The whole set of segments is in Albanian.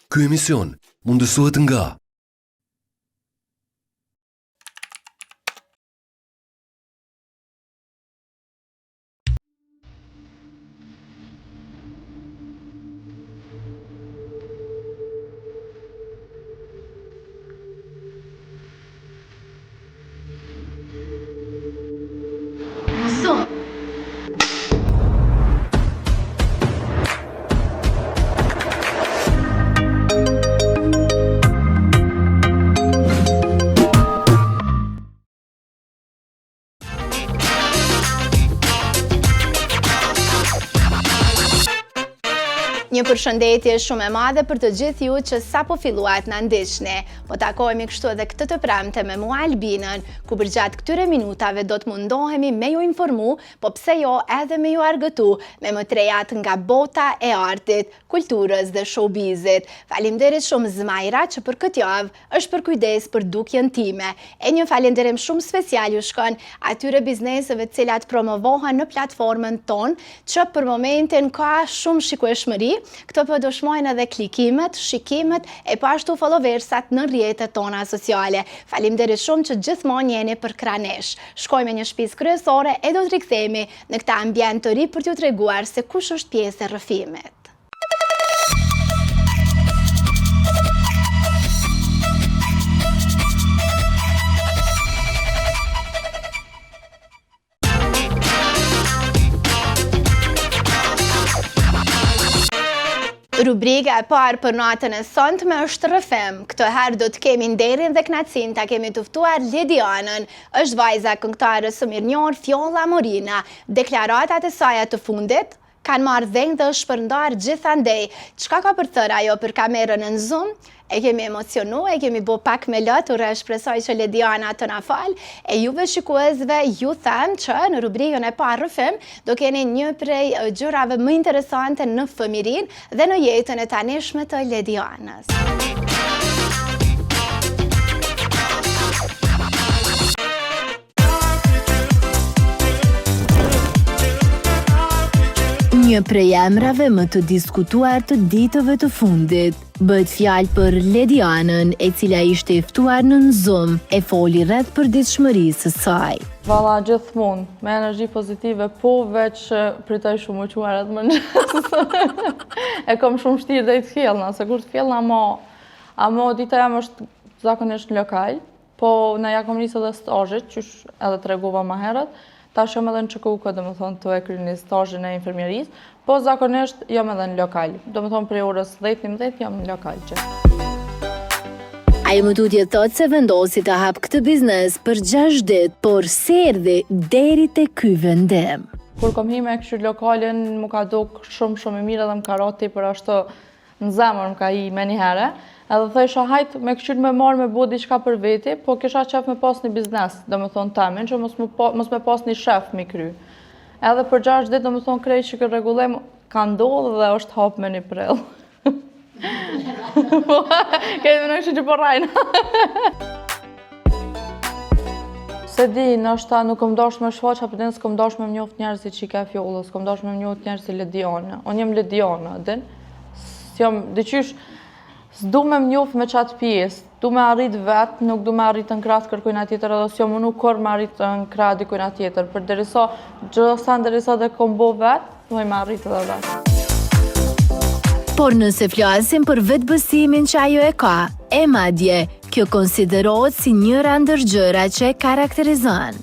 Ky emision mundësohet nga Zoom. Një përshëndetje shumë e madhe për të gjithë ju që sapo filluat na ndiqni. Po takohemi kështu edhe këtë të premte me mua Albinën, ku përgjatë këtyre minutave do të mundohemi me ju informu, po pse jo edhe me ju argëtu me më të rejat nga bota e artit, kulturës dhe showbizit. Faleminderit shumë Zmajra që për këtë javë është përkujdes për dukjen time. E një falenderim shumë special ju shkon atyre bizneseve të cilat promovohen në platformën tonë, që për momentin ka shumë shikueshmëri. Këto po dëshmojnë edhe klikimet, shikimet e po ashtu followersat në rrjetet tona sociale. Faleminderit shumë që gjithmonë jeni përkrah nesh. Shkojmë me një shpicë kryesore e do të rikthehemi në këtë ambient të ri për t'ju treguar se kush është pjesë e rrëfimit. Rubrika e parë për natën e sontme është rrëfim. Këtë herë do të kemi nderin dhe kënaqësinë ta kemi të ftuar Ledianën. Është vajza e këngëtares së mirënjohur Fjolla Morina. Deklaratat e saja të fundit kanë marrë dhenë dhe është shpërndarë gjithandej. Çka ka për të thënë ajo për kamerën në Zoom? E kemi emocionu, e kemi bo pak me lot, urë shpresoj që Lediana të na falë, e juve shikuesve ju them që në rubrikën e parë rrëfim, do keni një prej gjërave më interesante në fëmijërinë dhe në jetën e tanishme të Ledianës. Një prej emrave më të diskutuar të ditëve të fundit, bëhet fjalë për Ledianën, e cila ishte e ftuar në Zoom e foli rreth përditshmërisë së saj. Valla gjithmonë, me energji pozitive, po veç pritoj shumë u çu herët mëngjes. e kom shumë shtirë dhe i të fjellna, se kur të fjellna, mo, amo dita jem është zakonisht në lokal, Po, na ja kom nisë edhe stazhit, qysh edhe tregova ma herët, tash jam edhe në QKUK, do më thonë, tu e kry një stazhin e infermierisë, po zakonisht jam edhe në lokal, do më thonë prej orës 10-11 jam në lokal që. Ajo më tutje thotë se vendosi të hapë këtë biznes për 6 ditë, por si erdhi deri te ky vendim. Kur kom hi me kqyr lokalin, m'u ka duk shumë shumë i mirë edhe më ka ra tepër ashtu Në zemër më ka hi menjëherë, edhe thojsha hajt me këqyr me marrë me bo diçka për veti, po kisha qef me pas një biznes, do me thonë temin, që mos, po, mos me pas një shef mi kry. Edhe për 6 ditë, do me thonë krejt që ky rregullim ka ndodhë dhe është hapë me një prill. Kejt me në që po rrajnë. S'e di, ndoshta nuk kom dashtë me shfaq, apo din s'kom dashtë me m'njoft njerëzit që i ka Fjolla, s'kom dashtë me m'njoft njerëzit Lediana. Unë jam Lediana, din? S'jam, diqysh, s'du me m'njoft me qatë pjesë, du me arrit vetë, nuk du me arrit në krah të kërkujna tjetër, edhe s'jam munu kurrë me arrit në krah dikujna tjetër, përderisa, gjithë sen derisa dhe kom bo vetë, Muj me arrit edhe vetë. Por nëse flasim për vetëbesimin që ajo e ka, e madje, kjo konsiderohet si njëra ndër gjëra që e karakterizon.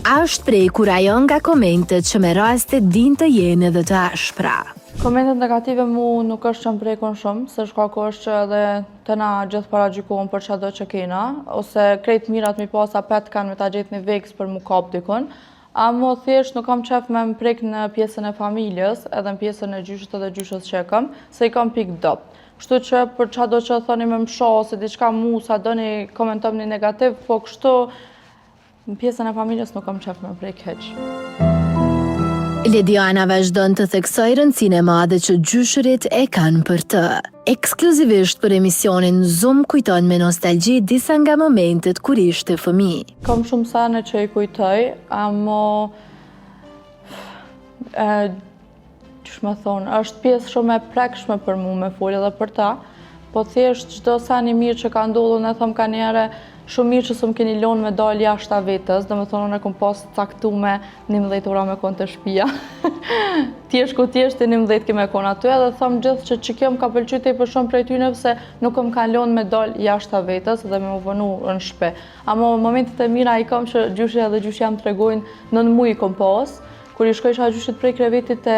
A është prekur ajo nga komentet që me raste dinë të jenë edhe të ashpra? Komentet negative mu nuk është që më prekun shumë, se shkaku është që edhe të na gjithë paragjykohen për çdo që kena, ose krejt mirat mi pas apet kanë me ta gjetë një vegzë për mu kap dikun, Amo thjesht nuk kam qef me më prek në pjesën e familjes, edhe në pjesën e gjyshit edhe gjyshës që e kam, se i kam pikë dobt. Kështu që për çdo që thoni me më sha ose diçka mu, sa doni komentomni negativ, po kështu në pjesën e familjes nuk kam qef me më prek hiç. Lediana vazhdon të theksojë rëndësinë e madhe që gjyshërit e kanë për të. Ekskluzivisht për emisionin Zoom kujton me nostalgji disa nga momentet kur ishte fëmijë. Kam shumë sene që i kujtoj, amo e, qysh me thonë, është pjesë shumë e prekshme për mu me folë edhe për ta, Po thjesht çdo sen i mirë që ka ndodhur, unë e them kanjëherë shumë mirë që s'më keni lonë me dalë jashta vetes, domethonë unë e kom pas caktume 11 ora me konë te shpia. T'jesh ku t'jesh ti 11 ke me konë aty edhe them gjithë që që kjo më ka pëlqy tepër shumë prej tyne pse nuk më kanë lonë me dalë jashta vetes dhe me u vonu në shpi. Amo momentet e mira i kam që gjyshi edhe gjyshja më tregojnë nën muj i kom pas, kur i shkojsha gjyshit prej krevetit te,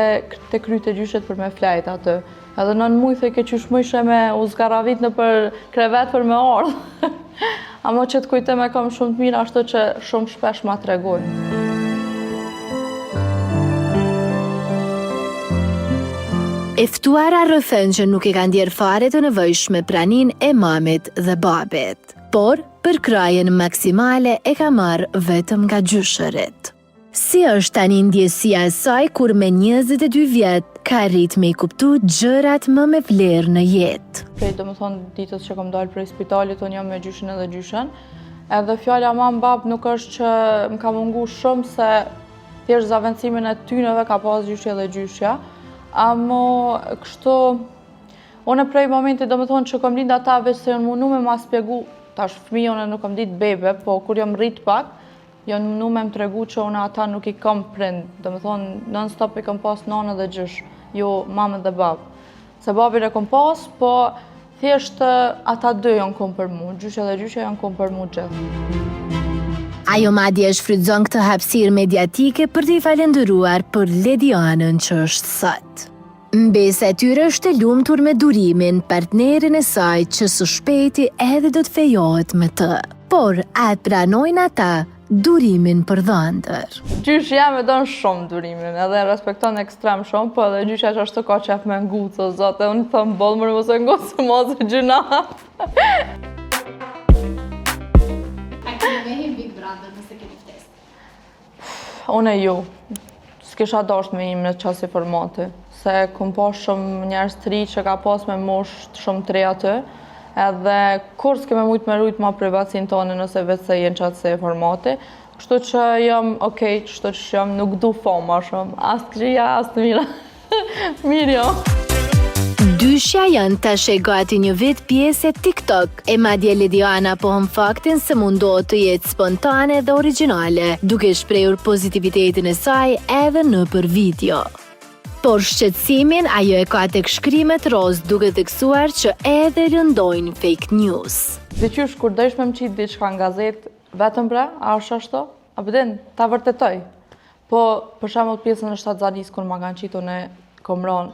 te kryt e gjyshit për me flajt aty. Edhe nën muj thojke qysh mujshe me u zgarravit nëpër krevet për me ardhë. Amo qët kujtim e kam shumë të mirë, ashtu që shumë shpesh ma tregojnë. E ftuara rrëfen që nuk e ka ndjerë fare të nevojshme praninë e mamit dhe babit. Por, përkrahjen maksimale e ka marrë vetëm nga gjyshërit. Si është tani ndjesia e saj kur me 22 vjet ka arrit me i kuptu gjërat më me vlerë në jetë? Prej domethonë ditës që kom dalë prej spitalit, unë jam me gjyshin edhe gjyshen. Edhe fjala mam bab nuk është që më ka mungu shumë se thjesht zavendësimin e tyneve ka pas gjyshi edhe gjyshja. Amo kështu, unë prej momentit domethonë që kom lind ata veç se janë munu me ma spjegu, tash fëmijë unë nuk kom ditë bebe, po kur jam rrit pak, Janë munu me më tregu që unë ata nuk i kam prind, domethonë non stop i kam pas nanë dhe gjysh, jo mamë dhe babë. Se babin e kam pas, po thjesht ata dy janë kon për mu, gjyshi dhe gjyshja janë kon për mu gjithë. Ajo madje e shfrytëzon këtë hapësirë mediatike për t'i falënderuar për Ledianën që është sot. Mbesa e tyre është e lumtur me Durimin, partnerin e saj që së shpejti edhe do të fejohet me të. Por, a e pranojnë ata Durimin për dhëndër? Gjyshi jem e don shumë Durimin, edhe e respekton ekstrem shumë, po edhe gjyshja qashtu ka qef me nguc, o zot, e unë thom boll more mos e nguc, se mos e gjynah. A keni me hi Big Brother nëse keni ftesë? Unë jo, s'kisha dasht me hi në qasi formati, se kom pa shumë njerëz të ri që ka pas me moshë shumë të re aty, edhe kurrë s'ke me mujtë me rujtë ma privatësinë tonë nëse veç se je në qasi formati, kështu që jam okej, kështu që jam nuk du fama shumë, as të këqija, as të mira. Mirë jo. Dyshja janë tash e gati një vit pjesë e TikTok, e madje Lediana pohon faktin se mundohet të jetë spontane dhe origjinale, duke shprehur pozitivitetin e saj edhe nëpër video. Por shqetësimin ajo e ka tek shkrimet rozë duke theksuar që edhe lëndojnë fake news. Diqysh kur dojsh me më qitë diçka në gazetë, vetëm bre, a është ashtu? A po din, ta vërtetoj. Po, për shembull pjesën e shtatzanisë kur ma kanë qitë unë kom ron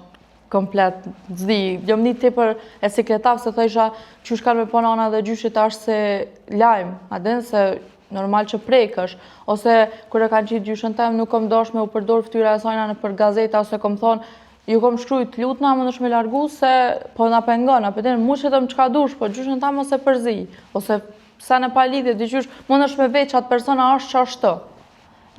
komplet, s'di, jom ni tepër e sikletave se thojsha qysh kanë me pa nana dhe gjyshi tash se lajm, a din se normal që prekësh, ose kur e kanë qitë gjyshën tem nuk kom dash me u përdor fytyra e sajna nëpër gazeta ose kom thonë ju kom shkrujt lutna mundesh me largu se po na pengon, a po din, mu qitëm çka dush, po gjyshën tem mos e përzi, ose sene pa lidhje, diqysh mundesh me vetë qatë person a është qashtu.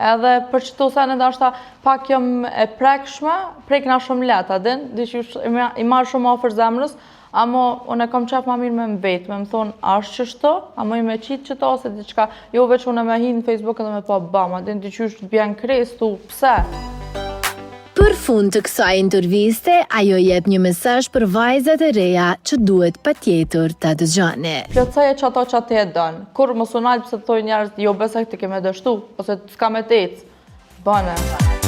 Edhe për qëto sene ndoshta pak jom e prekshme, prekna shumë lehtë, a din, diqysh i marr shumë afër zemrës, amo unë e kam qef ma mirë me më vetë, me më thonë, a është qështu, a muj me qitë qëto, ose diçka, jo veç unë me hi në Facebook edhe me pa bam, a din, diqysh të bjen kres, thu, pse? Për fund të kësaj interviste, ajo jep një mesazh për vajzat e reja që duhet patjetër ta dëgjoni. Plotësoje qato që ti e don. Kurrë mos u nal pse të thojnë njerëzit, jo besa ti ke me dështu, ose s'ka me të ecë. Bane.